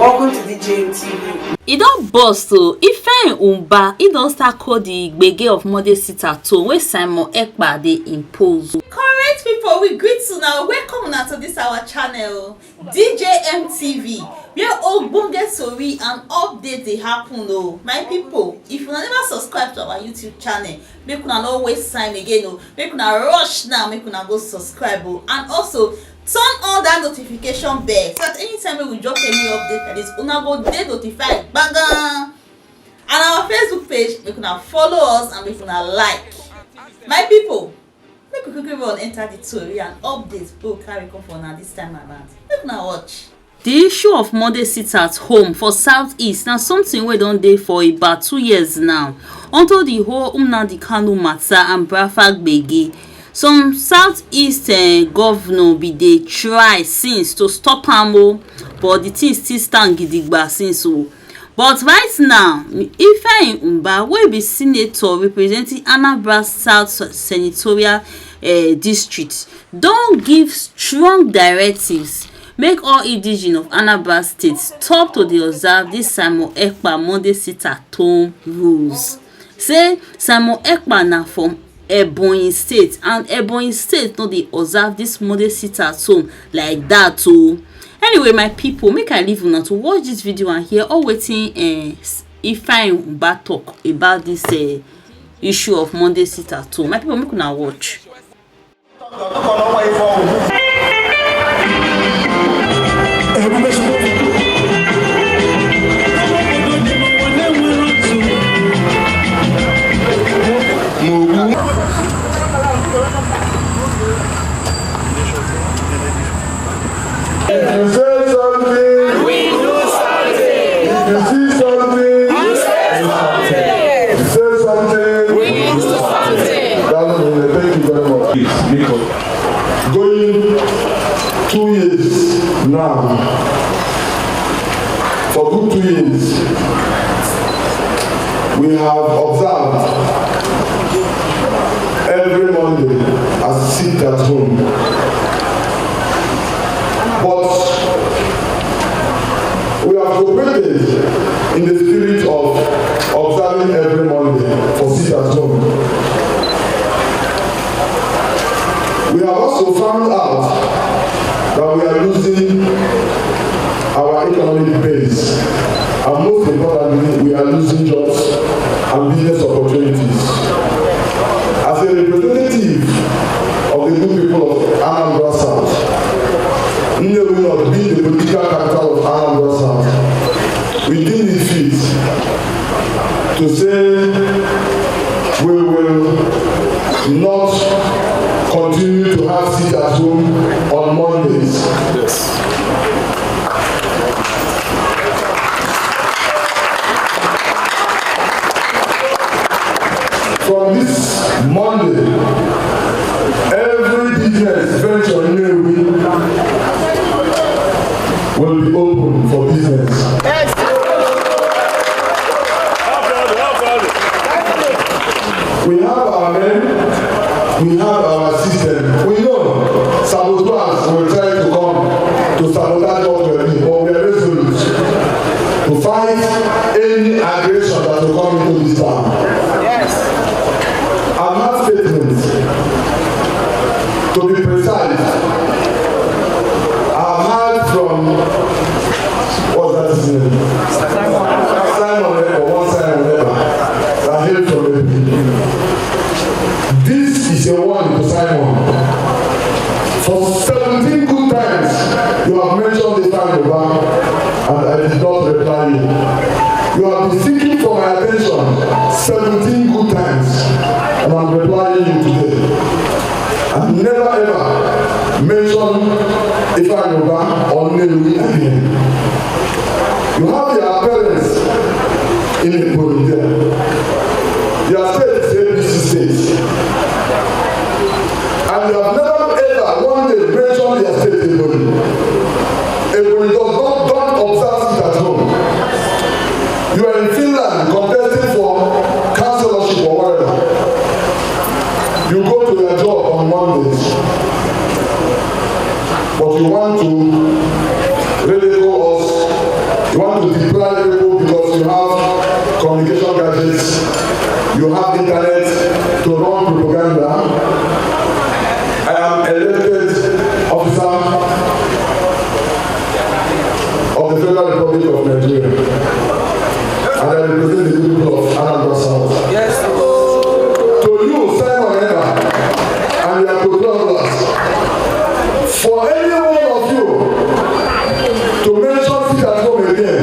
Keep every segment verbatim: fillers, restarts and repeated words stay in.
Welcome to D J M T V. E don burst o. Ifeanyi Uba, e don start call the gbege of Monday sit at home wey Simon Ekpa dey impose. Correct people, we greet una, welcome una to this our channel, D J M T V, where ogbonge tori and update dey happen o. My people, if una never subscribe to our YouTube channel, make una no waste time again o. Make una rush now, make una go subscribe o. And also, turn on that notification bell so that anytime wey we drop any update like this, una go dey notified gbagan. And our Facebook page, make una follow us and make una like. My people, make we quickly run enter the tori and update wey we carry come for una this time around. Make una watch. The issue of Monday sit at home for Southeast na something wey don dey for about two years now, unto the whole Nnamdi Kanu matter and Biafra gbege. Some Southeast eh, governor be dey try since to stop am o, but the thing still stand gidigba since o. But right now, Ifeanyi Uba, wey be senator representing Anambra South Senatorial eh, District, don give strong directives make all indigenous of Anambra State stop to dey observe this Simon Ekpa Monday sit at home rules. Say Simon Ekpa na from Ebonyi State, and Ebonyi State no dey observe this Monday sit at home like that o. Anyway, my people, make I leave una to watch this video and hear all wetin eh, Ifeanyi Uba talk about this eh, issue of Monday sit at home. My people, make una watch. If you say something, we do something. If you see something, we say something. If you say something, we do something. That is it. Thank you very much. Please, because going two years now, for good two years, we have observed every Monday as sit at home. But we have cooperated in the spirit of observing every Monday for sit at home. We have also found out that we are losing our economic base, and most importantly, we are losing jobs and business opportunities. As a representative of the good people of Anambra South, Nnewi North being the political capital of Anambra South, we deem it fit to say we will not continue to have sit at home on Mondays. Yes. From this Monday, every business venture in Nnewi will be open for business. We have our men, we have our system. We know saboteurs will try to come to sabotage what we are doing, but we are resolute to fight any aggression that will come into this town. Yes. I've had statements, to be precise, I've heard from, what's that his name? Simon Ekpa, one Simon Ekpa, that hail from Ebonyi. This is a warning to Simon. For seventeen good times, you have mentioned the time, and I did not reply you. You have been seeking for my attention seventeen good times, and I'm replying you today. And never ever mention Ifeanyi Uba or Nnewi again. You have your parents in Ebonyi there. Their state is A B C state. And you have never ever one day mentioned their state, Ebonyi. Ebonyi does not, don't observe sit at home. You are in Finland contesting for councillorship or whatever. You go to your job on Mondays, but you want to ridicule us. You Republic of Nigeria. And I represent the people of Anambra South. Yes. To you, Simon Ekpa, and your controllers, for any one of you to mention sit at home again,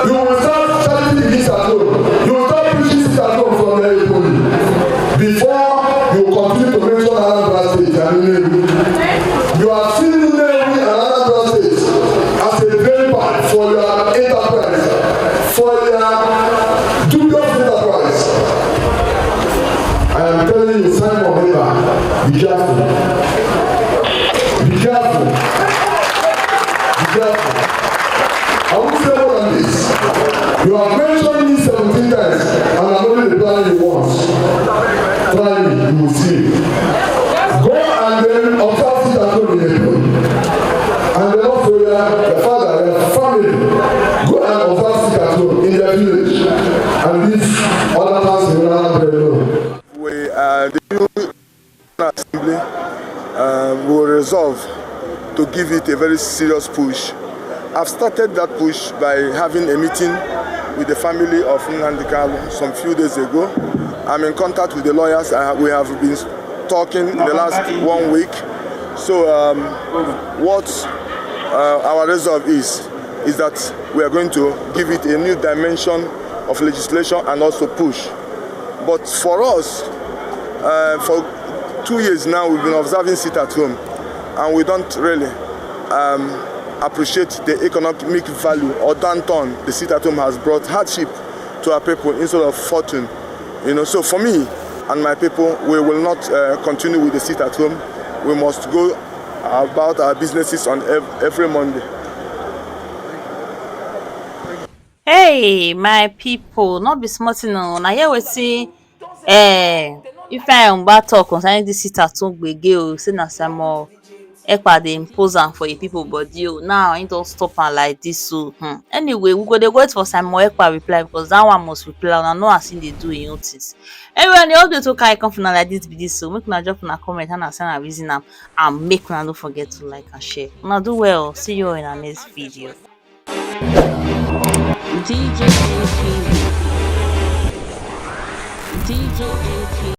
you will start charity begins at home. You will start preaching sit at home from the April. Before you continue to mention Anambra State and Nnewi, you are seeing Nnewi and Anambra State as a drain pipe for your enterprise, for your dubious enterprise. I am telling you, Simon Ekpa, be careful. Be careful. Be careful. I won't say more than this. You have mentioned me seventeen times, and I'm only replying you once. Try me, you will see. Go and then observe sit at home in April. And then also your, your father, your family, go and observe sit at home in their village. And this other house in Anambra alone. We are the new Assembly, uh, will resolve to give it a very serious push. I've started that push by having a meeting with the family of Nnamdi Kanu some few days ago. I'm in contact with the lawyers. I, we have been talking in the last one week. So, um, what, uh, our resolve is, is that we are going to give it a new dimension of legislation and also push. But for us, uh, for two years now, we've been observing sit at home, and we don't really, um, appreciate the economic value or downturn the sit at home has brought hardship to our people instead of fortune. You know, so for me and my people, we will not, uh, continue with the sit at home. We must go about our businesses on ev- every Monday. Hey, my people, not be small thing o. Na hear wetin, eh, Ifeanyi Ugba talk concerning this sit at home gbege o. Say na Simon Ekpa dey impose am for the people body o. Now he don stop am like this o. Hmm. Anyway, we go dey wait for Simon Ekpa reply, because that one must reply. Una know as he dey do him own things. Anyway, the update wey carry come for una like this be this o. Make una drop una comment and una send una reason am, and make una no forget to like and share. Una do well. See you all in our next video. D J A P V. D J A